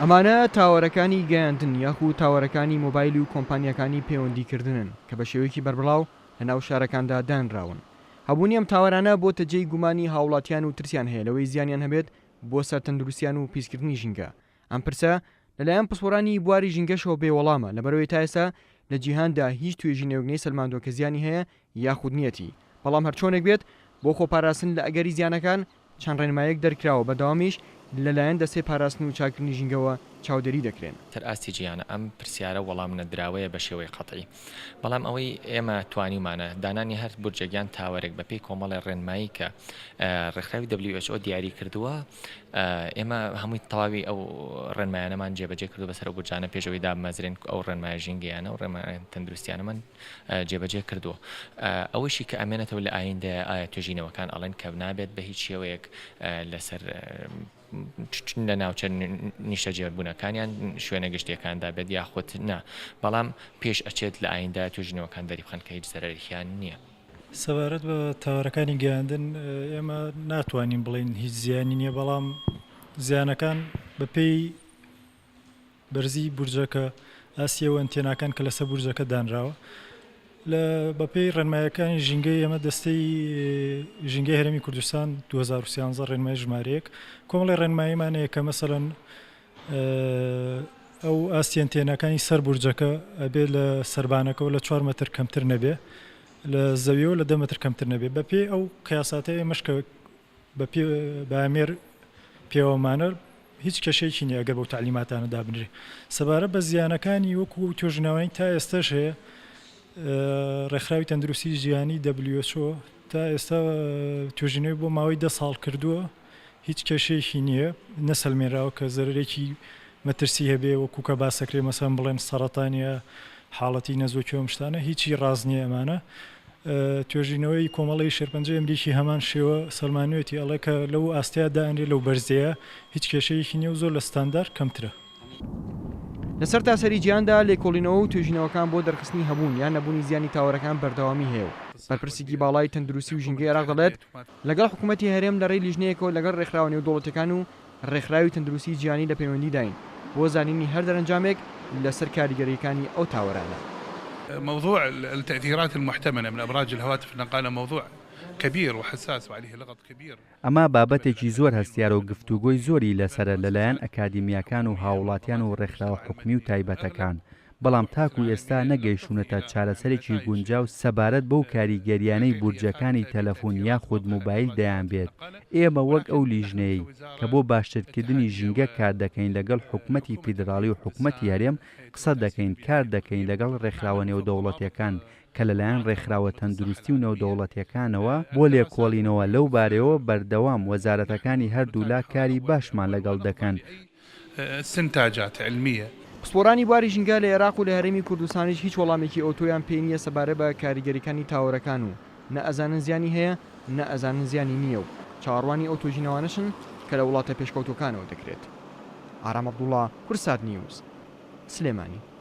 ئەمانە تاوەرەکانی گەیاندن یاخود تاوەرەکانی مۆبایل و کۆمپانیاکانی پەیوەندیکردنن کە بە شێوەیەکی بەربڵاو لەناو شارەکاندا دانراون. هەبوونی ئەم تاوەرانە بۆتە جێی گومانی هاوڵاتیان و ترسیان هەیە لەوەی زیانیان هەبێت بۆ سەر تەندروستیان و پیسکردنی ژینگە. ئەم پرسە لەلایەن پسپۆرانی بواری ژینگەشەوە بێ وەڵامە، لەبەرئەوەی تا ئێستا لە جیهاندا هیچ توێژینەوەک نەیسەلماندووە کە زیانی هەیە یاخود نییەتی، بەڵام هەرچۆنێک بێت بۆ خۆپاراستن لە ئەگەری زیانەکان چەند ڕێنمایەک دەرکراوە بەردەوامیش لەلایەن دەستەی پاراستن و چاککردنی ژینگەوە چاودێری دەکرێن. سەر ئاستی جیهانە ئەم پرسیارە وەڵام نەدراوەیە بە شێوەی قەتعی بەڵام ئەوەی ئێمە توانیومانە دانانی هەر بورجێک یان تاوەرێک بە پێی کۆمەڵێ ڕێنمایی کە ڕێکخراوی WHO دیاری کردووە ئێمە هەمووی تەواوی ئەو ڕێنمایانەمان جێبەجێ کردو بەسەر ئەو بورجانە پێش ئەوەی دابمەزرێن ئەو ڕێنمایە ژینگەیانە و ڕێنمایە تەندروستیانەمان جێبەجێ کردووە. ئەوەشی کە ئەمێنێتەوە لە ئایندەیە ئایا توێژینەوەکان ئەڵێن کە نابێت بە هیچ شێوەیەک لەسەر لە ناوچە نیشتەجێبوونەکانیان شوێنە گشتیەکاندا بێت یاخود نا بەڵام پێش ئەچێت لە ئایندە توێژینەوەکان دەریبخەن کە هیچ زەرەرێکیان نییە. سەبارەت بە تاوەرەکانی گەیاندن ئێمە ناتوانین بڵێین هیچ زیانی نییە بەڵام زیانەکان بەپێی بەرزی بورجەکە، ئاستی ئەو ئەنتێناکان کە لەسەر بورجەکە دانراوە. لە بەپێی ڕێنمایەکانی ژینگەی ئێمە دەستەی ژینگەی هەرێمی کوردستان 2013 ڕێنمای ژمارە یەک کۆمەڵی ڕێنماییمان هەیە کە مەسەلەن ئەو ئاستی ئەنتێناکانی سەر بورجەکە ئەبێ لە سەربانەکەوە لە چوار مەتر کەمتر نەبێ لە زەویەوە لە دە مەتر کەمتر نەبێ بەپێی ئەو قیاساتە ئێمەش کە بە پێ بە ئامێر پێوەمانە هیچ کێشەیەکی نییە ئەگەر بەو تەعلیماتانە دابنرێ. سەبارەت بە زیانەکانی وەکو ئەو توێژینەوانەی تا ئێستەش هەیە ڕێکخراوی تەندروستی جیهانی WHO تا ئێستا توێژینەوەی بۆ ماوەی دە ساڵ کردووە هیچ کێشەیەکی نییە نەسەلمێنراوە کە زەرەرێکی مەترسی هەبێ وەکو کە باسەکرێ مەسەن بڵێن سەڕەتانە حاڵەتی نەزۆکی و ئەم شتانە هیچی ڕاست نییە ئەمانە توێژینەوەی کۆمەڵەی شێرپەنجەی ئەمریکی هەمان شێوە سەلمانوێتی ئەڵێ کە لەو ئاستەیا دائەنرێ لەو بەرزیەیە هیچ کێشەیەکی نیە و زۆر لە ستاندار کەمترە. لە سەرتاسەری جیهاندا لێکۆڵینەوە و توێژینەوەکان بۆ دەرخستنی هەبوون یان نەبوونی زیانی تاوەرەکان بەردەوامی هەیە و بەرپرسێکی باڵای تەندروستی و ژینگەی عێراق دەڵێت لەگەڵ حکومەتی هەرێم لەڕێی لیژنەیەکەوە لەگەڵ ڕێکخراوە نێودەوڵەتیەکان و ڕێکخراوی تەندروستی جیهانی لە پەیوەندیداین بۆ زانینی هەر دەرەنجامێک لەسەر کاریگەرییەکانی ئەو تاوەرانە. موضوع التأثيرات المحتملة من أبراج الهواتف النقالة موضوع كبير وحساس وعليه لغط كبير. ئەمە بابەتێکی زۆر هەستیارە و گفتوگۆی زۆری لەسەرە لەلایەن ئەکادیمیاکان و هاوڵاتیان و ڕێکخراوە حکومی و تایبەتەکان، بەڵام تاکو ئێستا نەگەیشتوونەتە چارەسەرێکی گونجاو سەبارەت بەو کاریگەریانەی بورجەکانی تەلەفون یاخود موبایل دەیانبێت، ئێمە وەک ئەو لیژنەیەی کە بۆ باشترکردنی ژینگە کار دەکەین لەگەڵ حکومەتی فیدراڵی و حکومەتی هەرێم قسە دەکەین کار دەکەین لەگەڵ ڕێکخراوە نێودەوڵەتیەکان کە لەلایەن ڕێکخراوە تەندروستی و نێودەوڵەتیەکانەوە بۆ لێکۆڵینەوە لەو بارەیەوە بەردەوام وەزارەتەکانی هەردوولا کاری باشمان لەگەڵ دەکەن. استنتاجات علمیە. پسپۆرانی بواری ژینگە لە ئێراق و لە هەرێمی کوردستانیش هیچ وەڵامێکی ئەوتۆیان پێ نییە سەبارەت بە کاریگەریکانی تاوەرەکان و نە ئەزانن زیانی هەیە نە ئەزانن زیانی نییە و چاوەڕوانی ئەو توێژینەوانەشن کە لە وڵاتە پێشکەوتووەکانەوە دەکرێت. ئارام عەبدوڵا، کوردسات نیوز، سلێمانی.